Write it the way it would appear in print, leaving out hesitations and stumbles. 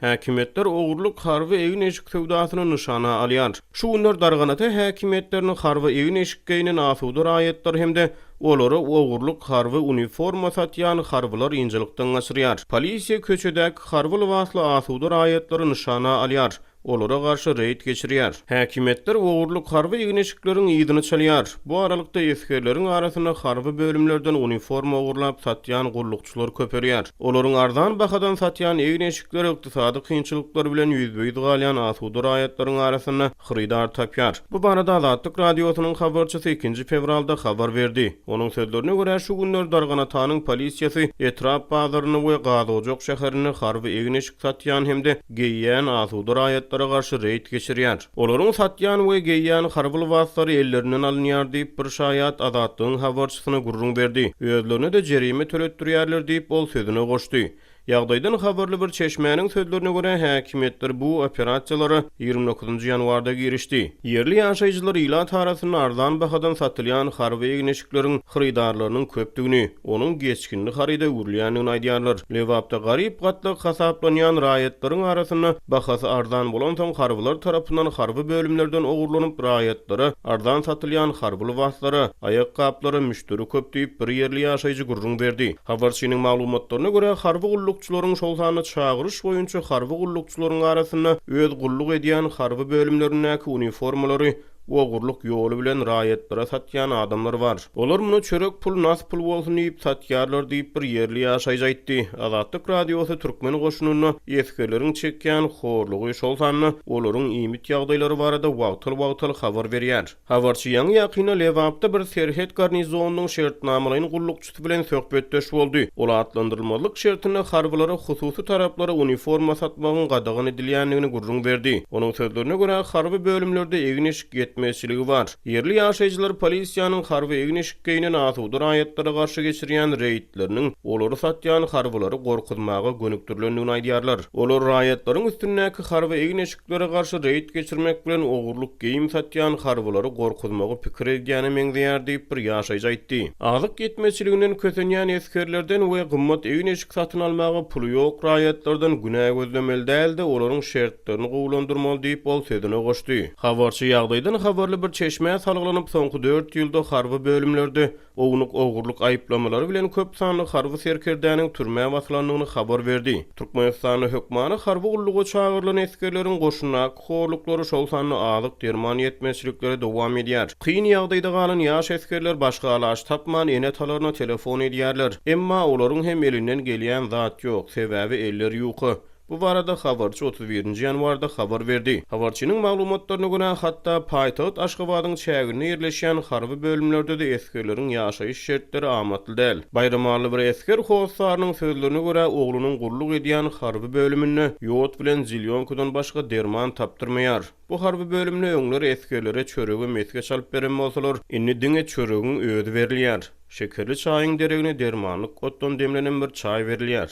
Häkimiýetler ogurlyk harby egin-eşik söwdasyny nyşana alýar. Şu günler Darganata häkimiýetlerini harby egin-eşik geýnen asuda raýatlar hem-de olara ogurlyk harby uniforma satýan harbylar ynjalykdan gaçyrýar. Polisiýa köçedäki harby lybasly asuda raýatlary nyşana alýar. Olara garşy reýd geçirýär. Häkimiýetler ogurlyk harby egin-eşikleriň yzyny çalýar. Bu aralykda, esgerleriň arasynda harby bölümlerden uniforma ogurlap satýan gullukçylar köpelýär. Olaryň arzan bahadan satýan egin-eşikleri ykdysady kynçylyklar bilen ýüzbe-ýüz galýan asuda raýatlaryň arasynda hyrydar tapýar. Bu barada Azatlyk Radiosynyň habarçysy ikinji fewralda habar berdi. Onuň sözlerine görä, şu günler Darganatanyň polisiýasy etrap bazarynda we Gazojak şäherinde harby egin-eşik satýan hem-de geýýän asuda raýatlara garşy reýd geçirýär. Olaryň satýan we geýýän harby lybaslary ellerinden alynýar diýip, bir şaýat Azatlygyň habarçysyna gürrüň berdi. Özlerine-de jerime töletdirýärler diýip, ol sözüne goşdy. Ýagdaýdan habarly bir çeşmäniň sözlerine görä, häkimiýetler bu operasiýalara 29-njy ýanwarda girişdi. Ýerli ýaşaýjylar ilat arasynda arzan bahadan satylýan harby egin-eşikleriň hyrydarlarynyň köpdügini, onuň geçginli haryda öwrülýändigini aýdýarlar. Lebapda garyp gatlak hasaplanýan raýatlaryň arasynda bahasy arzan bolansoň harbylar tarapyndan harby bölümlerden ogurlanyp raýatlara arzan satylýan harby lybaslara, aýakgaplara müşderi köp diýip, bir ýerli ýaşaýjy gürrüň berdi. Habarçynyň maglumatlaryna görä, harby gullukçylaryň, şol sanda çagyryş boýunça harby gullukçylaryň arasynda öz gulluk edýän harby bölümlerindäki uniformalary ogurlyk ýoly bilen raýatlara satýan adamlar bar. Olar muny çörek pul, nas pul bolsun diýip satýarlar diýip, bir ýerli ýaşaýjy aýtdy. Azatlyk Radiosy türkmen goşunynda esgerleriň çekýän horlugy, şol sanda olaryň iýmit ýagdaýlary barada wagtal-wagtal habar berýär. Habarçy ýaňy-ýakynda Lebapda bir serhet garnizonynyň şertnamalaýyn gullukçysy bilen söhbetdeş boldy. Ol atlandyrylmazlyk şertinde harbylara hususy taraplara uniforma satmagyň gadagan edilýändigini gürrüň berdi. Onuň sözlerine görä, harby bölümlerde egin-eşik ýetmezçiligi bar. Ýerli ýaşaýjylar polisiýanyň harby egin-eşik geýnen asuda raýatlara garşy geçirýän reýdleriniň olary satýan harbylary gorkuzmaga gönükdirilendigini aýdýarlar. Olar raýatlaryň üstündäki harby egin-eşik Türklere garşy reýd geçirmek bilen ogurlyk geýim satýan harbylary gorkuzmagy pikir edýäne meňzeýär diýip, bir ýaşaýjy aýtdy. Azyk ýetmezçiliginden kösenýän esgerlerden we gymmat egin-eşik satyn almaga puly ýok raýatlardan günä gözlemeli däl-de, olaryň şertlerini gowulandyrmaly diýip, ol sözüne goşdy. Habarçy ýagdaýdan habarly bir çeşmä salgylanyp, soňky dört ýylda harby bölümlerde Ownuk ogurlyk aýyplamalary bilen köp sanly harby serkerdäniň türmä basylandygyny habar berdi. Türkmenistanda hökmany harby gulluga çagyrylan esgerleriň goşundaky horluklary, şol sanda azyk-derman ýetmezçilikleri dowam edýär. Kyn ýagdaýda galan ýaş esgerler başga alaç tapman ene-atalaryna telefon edýärler. Emma olaryň hem elinden gelýän zat ýok, sebäbi elleri ýuka. Bu barada habarçy 31 nji ýanwarda habar berdi. Habarçynyň maglumatlaryna görä, hatda paýtagt Aşgabadyň çäginde ýerleşýän harby bölümlerde-de esgerleriň ýaşaýyş şertleri amatly däl. Baýramaly bir esger hossarynyň sözlerine görä, oglunyň gulluk edýän harby bölüminde ýod bilen zilýonkadan başga derman tapdyrmaýar. Bu harby bölümde öňler esgerlere çörege mesge çalyp beren bolsalar, indi diňe çöregiň özi berilýär. Şekerli çaýyň deregine dermanlyk otdan demlenen bir çaý berilýär.